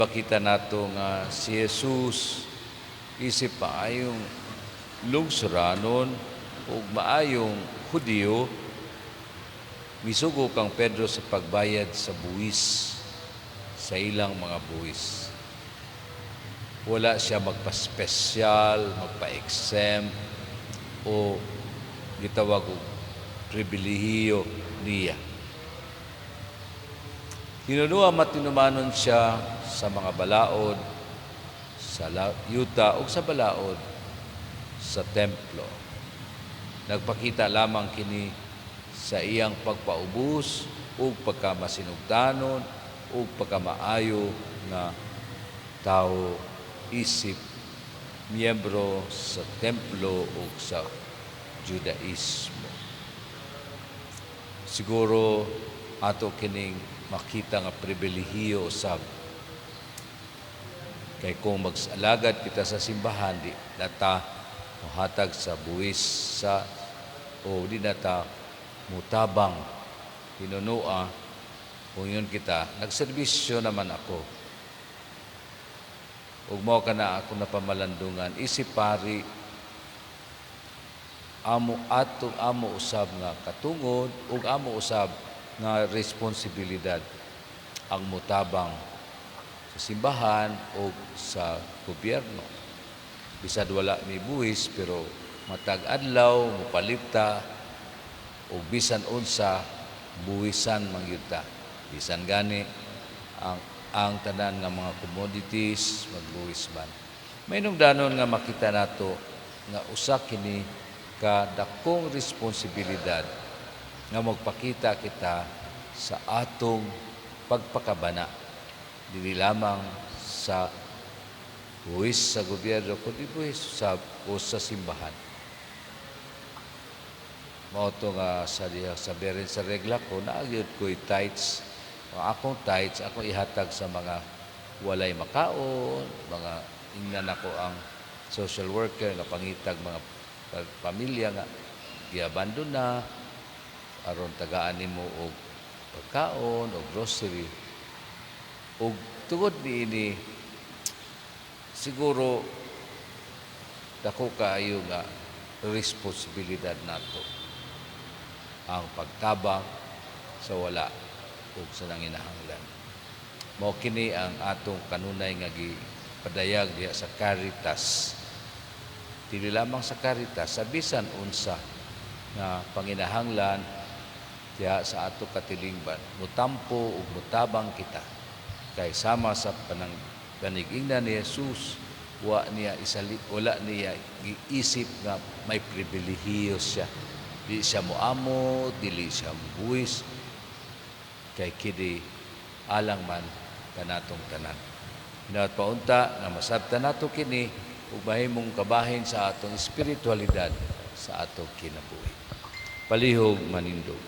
Gipakita nato nga si Jesus isip maayong lungsuranon ug maayong Hudiyo, misugo kang Pedro sa pagbayad sa buwis, sa ilang mga buwis. Wala siya magpa-special, magpa-exempt o gitawag og pribilehiyo niya. Hinunua matinumanon siya sa mga balaod sa yuta ug sa balaod sa templo. Nagpakita lamang kini sa iyang pagpaubos ug pagkamasinugtanon ug pagkamaayo nga tao isip miyembro sa templo ug sa Judaismo. Siguro ato kining makita nga pribilehiyo usab kay kung mag-alagad kita sa simbahan, di na ta mohatag sa buwis sa o di na ta mutabang. Hinunua kung yun kita nagserbisyo naman ako ug mao kana ako napamalandungan isip pari, amo ato, amo usab nga katungod ug amo usab nga responsibilidad ang mutabang sa simbahan o sa gobyerno. Bisad wala may buwis, pero matag adlaw mopalita og bisan unsa, buwisan man gyud ta. Bisan gani ang tanan nga mga commodities magbuwis man. Mahinungdanon nga makita nato nga usa kini ka dakong responsibilidad nga magpakita kita sa atong pagpakabana, dili lamang sa buwis sa gobyerno kundi buwis sa o sa simbahan. Mao to nga sa diha sa berin sa regla ko, naa gyud ko'y tithes. Ang akong tithes ako ihatag sa mga walay makaon, mga ingnan ako ang social worker nga pangitag mga pamilya nga giabandon na, aron tagaan nimo og pagkaon o grocery. Ug tungod niini, siguro dako kaayo nga responsibilidad nato ang pagtabang sa wala ug sa nanginahanglan. Mao kini ang atong kanunay nga gipadayag diha sa Caritas. Dili lamang sa Caritas, sa bisan unsa nga panginahanglan diha sa ato katilingban, mutampo ug mutabang kita kay sama sa panang panigingnan ni Jesus, wa niya isali, wala niya giisip nga may pribilehiyo siya. Di siya moamo, dili siya mobuwis kay kini alang man kanatong tanan. Hinaot paunta nga masabtan nato kini ug mahimong kabahin sa atong espiritualidad sa atong kinabuhi. Palihog manindog.